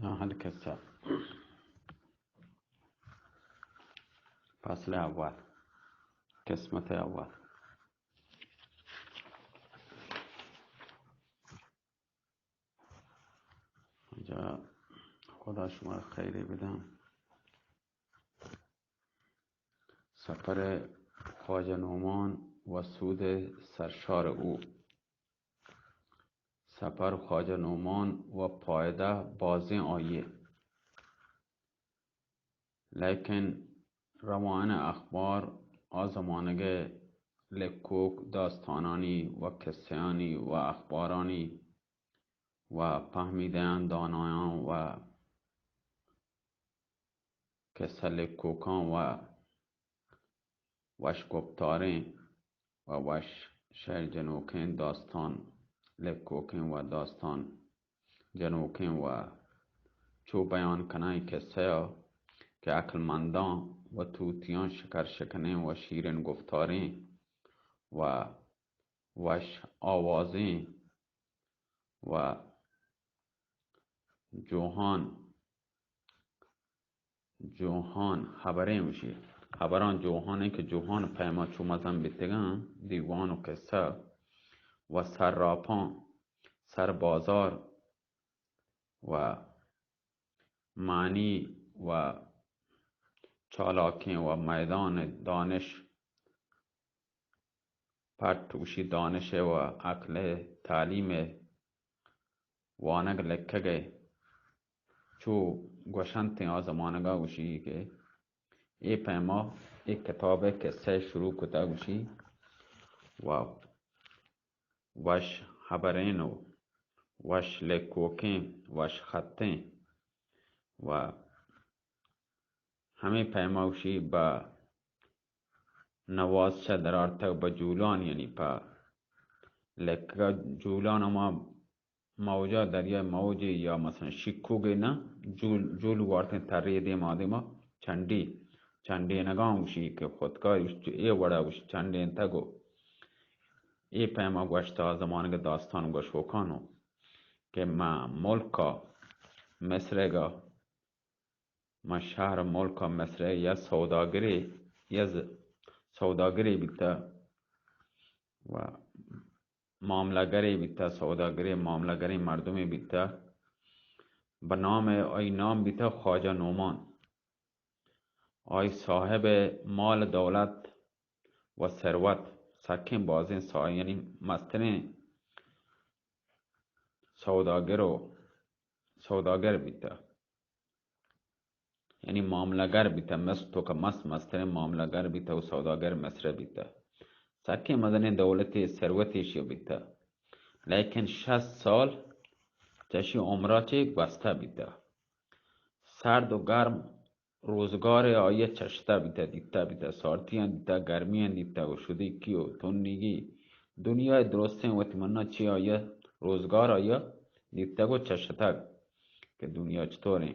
آہل قصہ، فصل اول، قسمت اول. جا خدا شما خیری بدن. سفر خواجہ نعمان و سود سرشار او. سفر خواجہ نعمان و پائدہ بازیں آئی ء. لیکن روان اخبار آ زمانگ ء لکوک داستانانی و قصہانی و اخبارانی و پہمیدیان دانایان و قصہ لکوکاں و وش گپتاریں و وش شعر جنوکیں داستان لکوکیں و داستان جنوکیں و چو بیان کنائیں قصہ ء کہ عقلمنداں و طوطیاں شکر شکنیں و شیرین گفتاریں و وش آوازیں و جوہان، جوہان ہبریں گوشی. ہبراں جوہانیں کہ جوہان پیما چو مزن بیتگاں، دیوان و قصہ و سراپاں، سربازار و معنی و چالاکیں و میدان دانش پٹ گوشی دانش ء و عقل ء تعلیم ء وانگ لکگ ء چو گوشنت آ زمانگ ء گوشی کہ اے پیما اے کتاب ء قصہ ء شروع کتا گوشی و وش ہبرین و وش لکوکیں وش خطیں و ہمے پیما گوشی بہ نواز چہ درآرتگ بہ جولان، یعنی پہ لکگا جولان ہما موجا، دریائے موجے یا مثلاً شکوگے نہ، جول، جول وارتیں ترے دیم آدیما چنڈی، چنڈینگاں گوشی کہ خودکار اے وڑا گوشی چنڈینتگ و اے پیما گوشتا زمانگ داستان گوشوکانو کہ ما ملکا مصرگا ما شہر ملک ء مصر ء یا سوداگرے، یا ز-، سوداگرے بیتہ و معاملہ گرے بیتہ، سوداگرے معاملہ گریں مردمے بیتہ. بہ نام، آئی نام بیتہ خواجہ نعمان. آئی صاحب مال دولت و ثروت، سکیں بازیں سا-، یعنی مستریں سوداگر و سوداگر بیتہ، یعنی معاملہ گر بیتہ، مست تو کہ مست مستریں معاملہ گر بیتہ و سوداگر مصر بیتہ. سکیں مزنیں دولتے ثروتے شی بیتہ، لیکن شست سال چشی عمرہ چے گوستہ بیتہ. سرد و گرم روزگار آئی چشتہ بیتہ، دیتہ بیتہ، سارتیاں دیتہ، گرمیاں دیتہ و شدیکی و تنیگی، دنیای درستیں وتی منا چی آئی روزگار آئی دیتگ و چشتگ کہ دنیا چطوریں.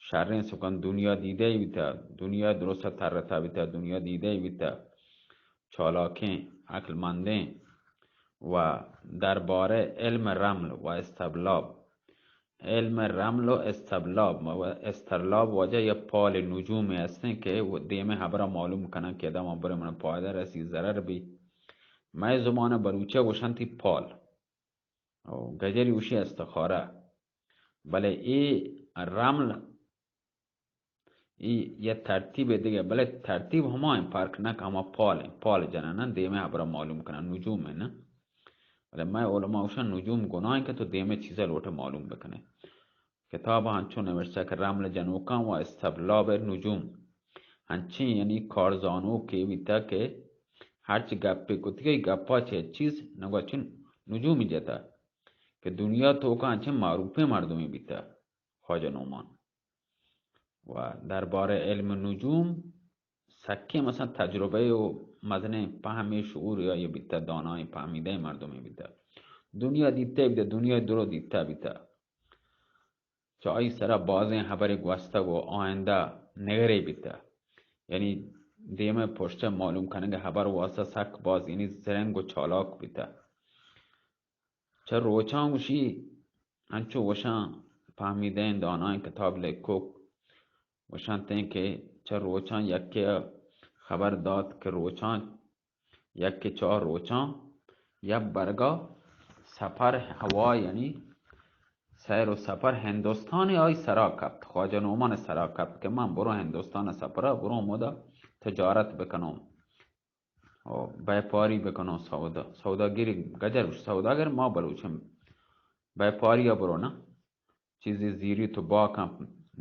شریں سکن دنیا دیدہ بیتہ، دنیا درست ترتہ بیتہ، دنیا دیدہ بیتہ، چالاکیں، عقلمندیں و دربارہ علم رمل و استبلاب، علم رمل و استبلاب، و استرلاب واجہ یا پال نجوم ہستیں کہ وہ دیم ہبرا معلوم کنن کہ ادا من برے من پائدہ رسی، ضرر بی. مئے زبان بلوچی گوشنتی پال، او گجری گوشی استخارہ، بلے اے رمل ای یک ترتیب دیگہ، بلے ترتیب ہما ہیں، فرق نہ کہ ہما پال ہیں، پال جنن، دیمے ہبرا معلوم کنن، نجوم ہیں نا. بلے مئے علماء گوشن نجوم گناہ ہیں کہ تو دیمے چیزا لوٹے معلوم بکنے. کتاب ہنچو نوشتہ کہ رمل جنوکاں و استبلاب نجوم، ہنچیں یعنی کارزانوکے بیتا کہ ہرچ گپے کتگی گپا چہ چیز نگوچن نجومی جتا کہ دنیا توکا ہنچیں معروفیں مردمے بیتا. خواجہ نعمان و دربارہ علم نجوم سکیں مثلاً تجربہ و مزنیں پہمے شعور یا یہ بیتا، دانائیں پہمیدہ مردمے بیتا، دنیا دیتے بیتا، دنیا درو دیتا بیتا، چہ آئی سرا بازیں حبرے گوستگ و آئندہ نگرے بیتا، یعنی دیمے پشت معلوم کنگ حبر واسطہ سک باز یعنی زرنگ و چالاک بیتا. چہ روچاں گوشی، انچو گوشاں پہمیدئیں دانائیں کتاب لیکوک گوشنتیں کہ چہ روچاں یکے ء خبر دات کہ روچاں یکے چہ روچاں یک برگا سفر ہوا، یعنی سیر و سفر ہندوستان آئی سرا کپت، خواجہ نعمان سرا کپت کہ من برو ہندوستان سفرا برو مودا تجارت بکنوں و بیپاری بکنوں، سودا، سوداگری گجر، سوداگر ما بلوچیں، بیپاری برو نا، چیزی زیری تو باکاں،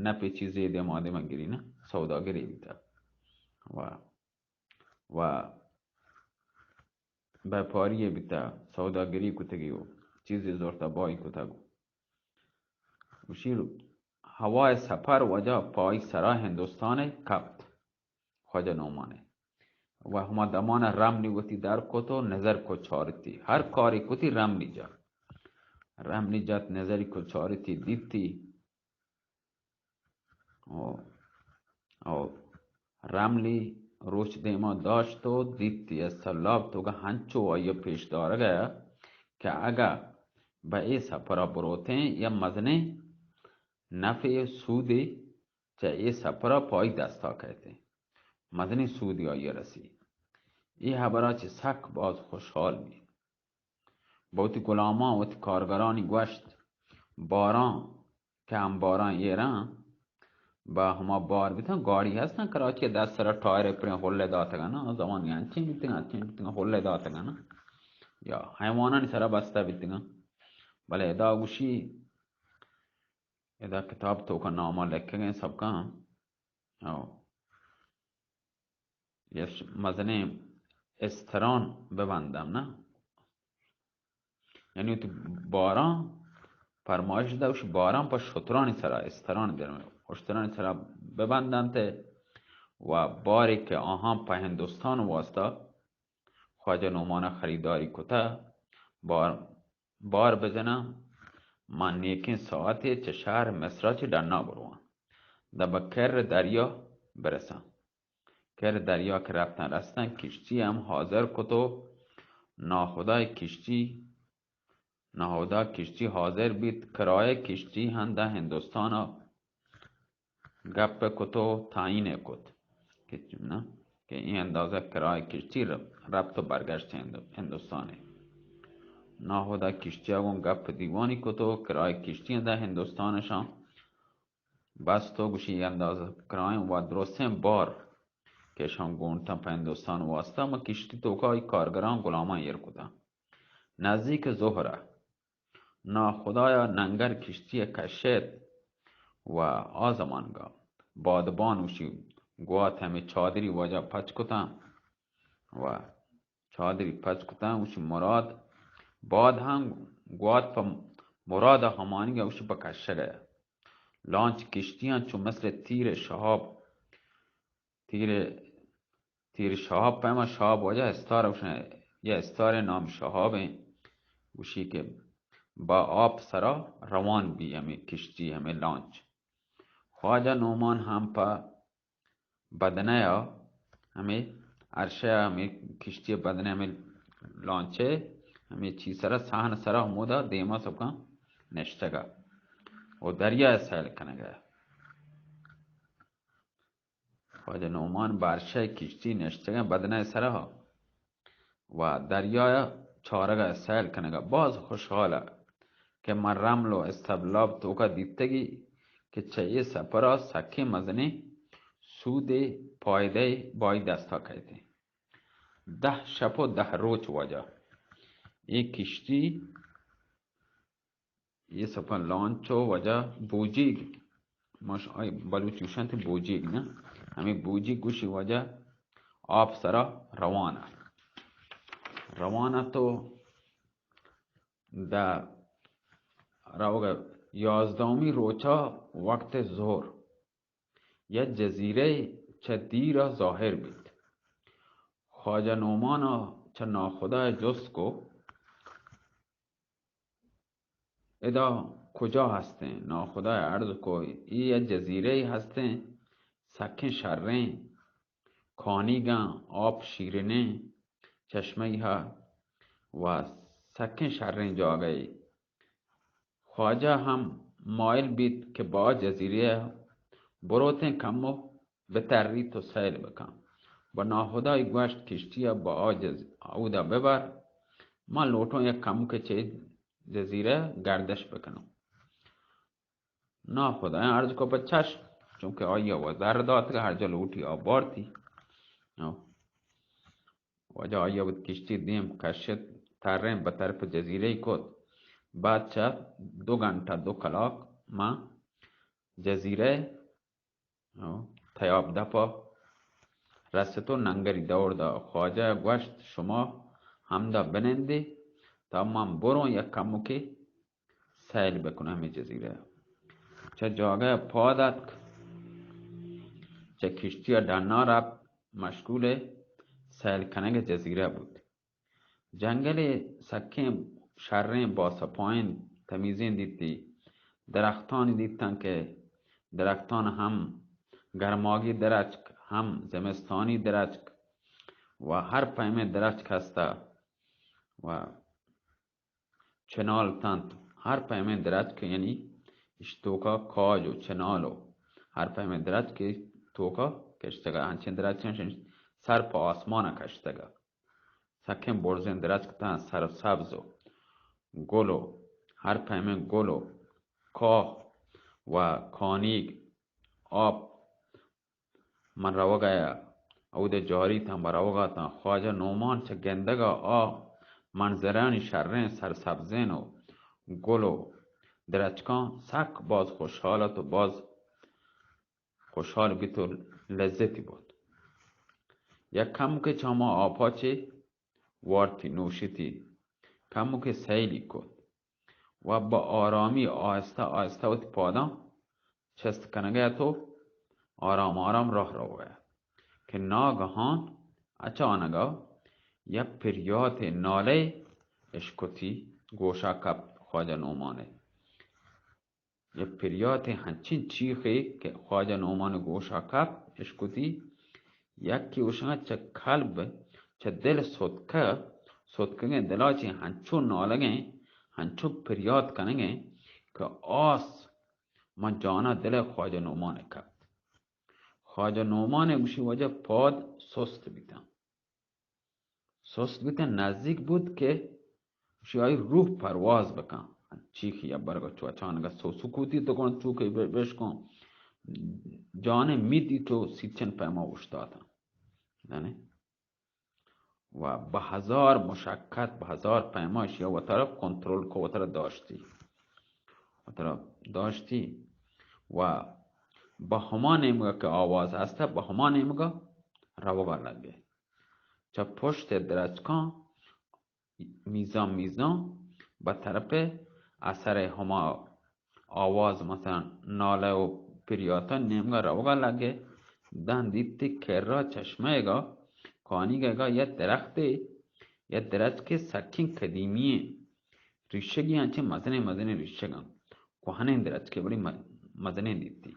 نہ پہ چیزی دیما دیما گری نا، سوداگری بیتا و و بیپاری بیتا، سوداگری کتگی و چیزی زرتا بائی کتگ۔ گوشی ہوای سفر وجہ پای سرا ہندوستان کپت خواجہ نعمان و ہما دمان رملی وتی در کت و نظر کو چارتی، ہر کاری کتی رملی جا، رملی جت نظری کو چارتی دیتی او، او رملی روچ دیما داشت و دیتی از سلاب توگا ہنچو آئی پیش دارگ کہ اگا بہ اے سفرا بروتیں یا مزنیں نفع و سودی چہ اے سفرا پای دستا کئیتیں، مزنیں سودی آئی رسی۔ اے ہبرا چہ سک باز خوشحال بی۔ بہ وتی گلاماں وتی کارگرانی گوشت، باراں کہ ہم باراں ایراں، با ہما بار بیتاں، گاڑی ہستاں کراچی ء دست سرا ٹائر پریں ہلے داتگاں نا، آ زمانی انچیں بیتگاں، انچیں بیتگاں، ہلے داتگاں نا، یا حیوانانی سرا بستہ بیتگاں۔ بلے ادا گوشی، ادا کتاب توکا ناما لکھگیں سبکاں، او۔ یک مزنیں استران ببندم، نہ؟ یعنی وتی باراں پرمائش دا، وش باراں پہ شترانی سرا، استران جنم، اشترانی سرا ببندنت و بارے کہ آہاں پہ ہندوستان واسطہ خواجہ نعمان خریداری کتہ، بار، بار بزناں، من نیکیں ساعتے چہ شہر مصرا چہ ڈنا برواں، داں بہ کر دریا برساں۔ کر دریا کہ رپتاں رستاں، کشتی ہم حاضر کت و ناخدائے کشتی، ناخدا کشتی حاضر بیت، کرائے کشتی ہم داں ہندوستانا گپ کت و تعیین کت کہ، نہ، کہ اے اندازہ کرائے کشتی رپت و برگشت ہندو-، ہندوستانے۔ ناخدا کشتیا گوں گپ دیوانی کت و کرائے کشتی ہم داں ہندوستانشاں بست و گوشی، اندازہ کرائیں و درستیں بار کہ اشاں گونڈتاں پہ ہندوستان واسطہ، ما کشتی توکا ای کارگراں گلاماں ایر کتاں۔ نزدیک ظہرا ناخدایا ننگر کشتی کشت و آ زمانگا بادبان وشی گوات ہمیں چادری واجہ پچ کتاں و چادری پچ کتاں، وشی مراد باد ہم گوات پہ مراد ہمانگا وشی پہ کشگا۔ لانچ کشتیاں چو مثل تیر شہاب، تیر، تیر شہاب پیما، شہاب واجہ استار گوشن، یا استار نام شہاب ہیں، گوشی کہ با آپ سرا روان بی ہمیں کشتی، ہمیں لانچ۔ خواجہ نعمان ہم پہ بدنہ ء ہمے عرشہ ء ہمے کشتی ء بدنہ ء ہمے لانچ ء ہمے چی سرا، ساہن سرا ہمودا دیما سکاں نشتگ ء و دریا ء سیل کنگ ء۔ خواجہ نعمان بہ عرشہ ء کشتی نشتگ ء بدنہ ء سرا و دریا ء چارگ ء سیل کنگ ء باز خوشحال ء کہ من رمل و استبلاب توکا دیتگی کہ چہ اے سپر ء سکیں مزنیں سودے پائدہ بائی دستا کئیتیں۔ دہ شپ و دہ روچ واجہ اے کشتی، اے سپر لانچ و واجہ بوجیگ، ماش آئی بلوچی گوشنت بوجیگ نہ، ہمیں بوجیگ گوشی واجہ آپ سرا روان ات۔ روان ات و دہ روگ ء یازدہمی روچا وقت ظہر یک جزیرہ چہ دیر ء ظاہر بیت۔ خواجہ نعمان ء چہ ناخدا ء جست کو، ادا کجا ہستیں؟ ناخدا ء عرض کو، اے یک جزیرہ ہستیں، سکیں شریں، کانیگاں، آپ شیرنیں، چشمہ ء و سکیں شریں جاگہے۔ خواجہ ہم مائل بیت کہ با جزیرہ بروتیں کمو بتریت و سیل بکن۔ با ناخدائی گوشت کشتی با آ جز-، اودا ببر، من لوٹوں یک کمکے چہ جزیرہ گردش بکنوں۔ ناخدایاں عرض کو پہ چشم، چونکہ آئی ء وزر دات کہ ہر جا لوٹی آ بارتی۔ واجہ آئی ء وت کشتی دیم کشت، تریں بہ طرف جزیرہ ای کت۔ بعد چہ دو گھنٹہ، دو کلاک ما جزیرہ تیاب دپا رست و ننگری دور دا۔ خواجہ گوشت، شما ہمدا بنندے تا من بروں یک کمکے سیل بکناں ہمے جزیرہ ء۔ چہ جاگہ ء پاد اتک، چہ کشتی ء ڈنا رپت، مشغول سیل کنگ ء جزیرہ بوت۔ جنگل ء سکیں شریں باسپائیں تمیزیں دیتی، درختانی دیتاں کہ درختان ہم گرماگی درچک، ہم زمستانی درچک و ہر پیمیں درچک ہستہ و چنال تنت، ہر پیمیں درچک، یعنی اش توکا کاج و چنال و ہر پیمیں درچک توکا کشتگا، انچیں درچک سر پہ آسمان کشتگا۔ سکیں برزیں درچک تاں سر سبز و گل و ہر پیمیں گل و کاہ و کانیگ آپ من روگ ء اود ء جاری تاں، بہ روگ ء تاں۔ خواجہ نعمان چہ گندگ ء آ منظرانی شریں سرسبزین و گل و درچکاں سک باز خوشحال ات و باز خوشحال بیت و لذتی برت۔ یک کمکے چہ ہما آپا چے وارتی، نوشتی، کمکے سیلی کت و بہ آرامی آہستہ آہستہ وتی پاداں چست کنگ ء ات و آرام آرام راہ روگ ء ات کہ ناگہان اچانک ء یک پریات نالے اشکتی گوشا کپت خواجہ نعمان ء۔ یک پریاتیں ہنچیں چیخے کہ خواجہ نعمان گوشا کپت، اشکتی، یکے اوشاں چہ قلب، چہ دل ستکہ، ستکگیں دلا چہ ہنچو نالگیں، ہنچو پریات کنگیں کہ آس من جانا دل خواجہ نعمان کپت۔ خواجہ نعمان گوشی واجہ پاد سست بیتاں۔ سست بیت، نزیک بود کہ گوشی آئی روح پرواز بکن۔ چیخی یا برگ چو اچانک سو سکوتی تو کن چو کہ بشکن جان میدی تو سیچن پیما اوشتاتن۔ یعنی و بہ ہزار مشقت، بہ ہزار پیما اشیا وترا کنترل کو، وترا داشتی، وترا داشتی و بہ ہما نیمگا کہ آواز ہستا، بہ ہما نیمگا روگا لگے۔ چہ پشت درچکاں میزان میزان بہ طرف اثر ہما آواز، مثلاً نالہ و پریاتاں نیمگا روگا لگے۔ داں دیتی کرا چشمہ گا کانیگا یک درختے، یک درچکے سکیں قدیمی ایں، ریشگی انچیں مزنیں مزنیں ریشگاں، کوہنیں درچکے بڑی م-، مزنیں دیتی۔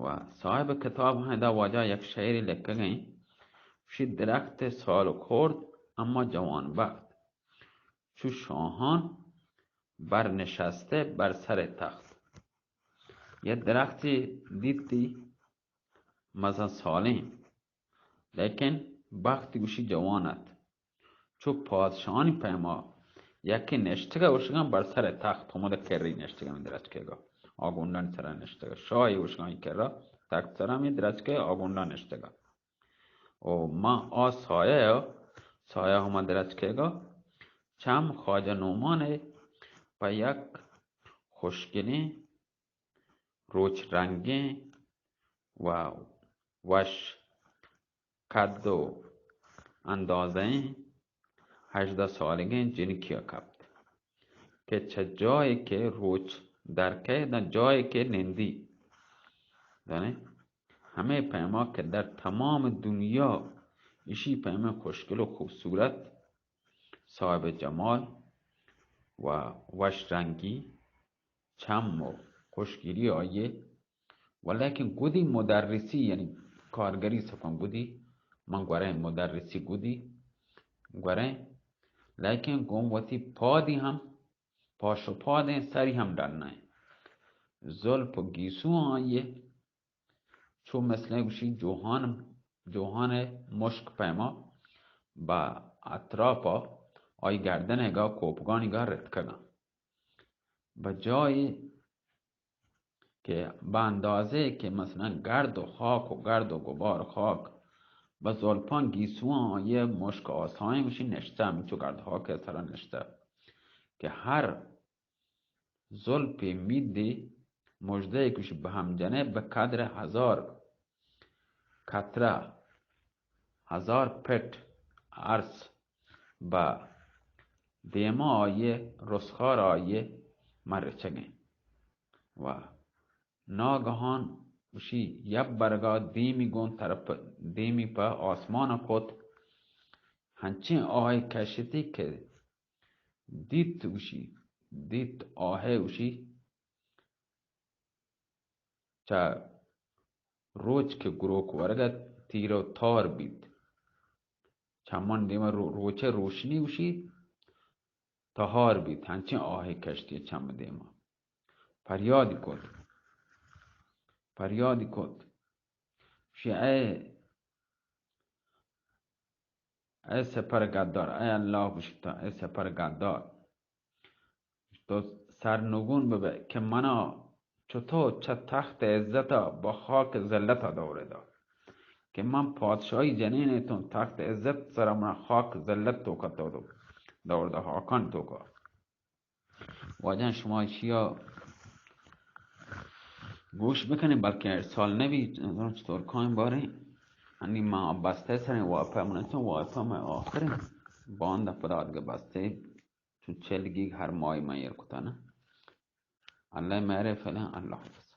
و صاحب کتاب ہاں ادا واجہ یک شعرے لکھگ ایں، گوشی، درخت سال و خورد اما جوان بخت، چو شاہان بر نشسته بر سر تخت۔ یک درختے دیتی مزن سالیں، لیکن بخت گوشی جوان ات۔ چو پادشاہانی پیما یکے نشتگا اوشگاں بر سر تخت، ہمودا کری نشتگا، ہمیں درچکے گا آگونڈانی سرا نشتگا، شاہی اوشگاں کرا تخت سرا ہمیں درچکے آگونڈا نشتگا۔ او ما آ سایہ، سایہ ہما درچکے گا چم خواجہ نعمان پہ یک خوشگلیں روچ رنگیں و وش قد و اندازہیں ہژدہ سالگیں جنکیا کپت کہ چہ جائے کہ روچ در کئے داں جائے کہ نندی، زانے ہمے پیما کہ در تمام دنیا اشی پیمیں خوشگل و خوبصورت، صاحب جمال و وش رنگی چم و خوشگلی آئی ء، و لیکن گدی مدرسی، یعنی کارگری سکن گدی، من گوریں مدرسی گدی گوریں، لیکن گوں وتی پادی ہم پاش و پادیں، سری ہم ڈنائیں۔ زلپ و گیسو آئیے چو مثلیں گوشی جوہان، جوہان مشک پیما با اطرافا آئی گردنگا کوپگانیگا رتکگاں۔ بجائے کہ بہ اندازے کہ مثلاً گرد و خاک و گرد و غبار خاک، بہ زلپاں گیسواں آئی مشک آسائیں گوشی نشتہ، ہمینچو گرد خاک سرا نشتہ کہ ہر زلپے میدے مژدہ گوشی بہ ہم جنے بہ قدر ہزار قطرہ، ہزار پٹ ارس بہ دیما آئی رسخار آئی مرچگیں و ناگہان گوشی یک برگا دیمی گون طرف، دیمی پہ آسمان کت، ہنچیں آہے کشتی کہ دیت گوشی، دیت آہے گوشی چہ روچ کہ گروک ورگ ات، تیر و تار بیت۔ چہ من دیما رو-، روچ روشنی گوشی تہار بیت، ہنچیں آہے کشتی چم دیما۔ پریادی کت، پریادی کت، گوشی اے، اے سپر گدار، اے اللہ گوشی تا، اے سپر گدار، تو سرنگون ببئے کہ منا چتو چہ تخت عزتا با خاک ذلتا دور دا کہ من پادشاہی جنین اتوں، تخت عزت سرا منا خاک ذلت توکا تو دور دا، خاکان توکا۔ واجہ شما اشیا گوش بکنیں، بلکہ ارسال نبی، چطور کائیں باریں۔ انی ما بستے سریں واپہ منتوں، واپہ میں آخریں باندا پدا دگہ بستے چون چل گیگ ہر ماہی من ایر کتانا۔ اللہ مہرے فلاں، اللہ حافظ۔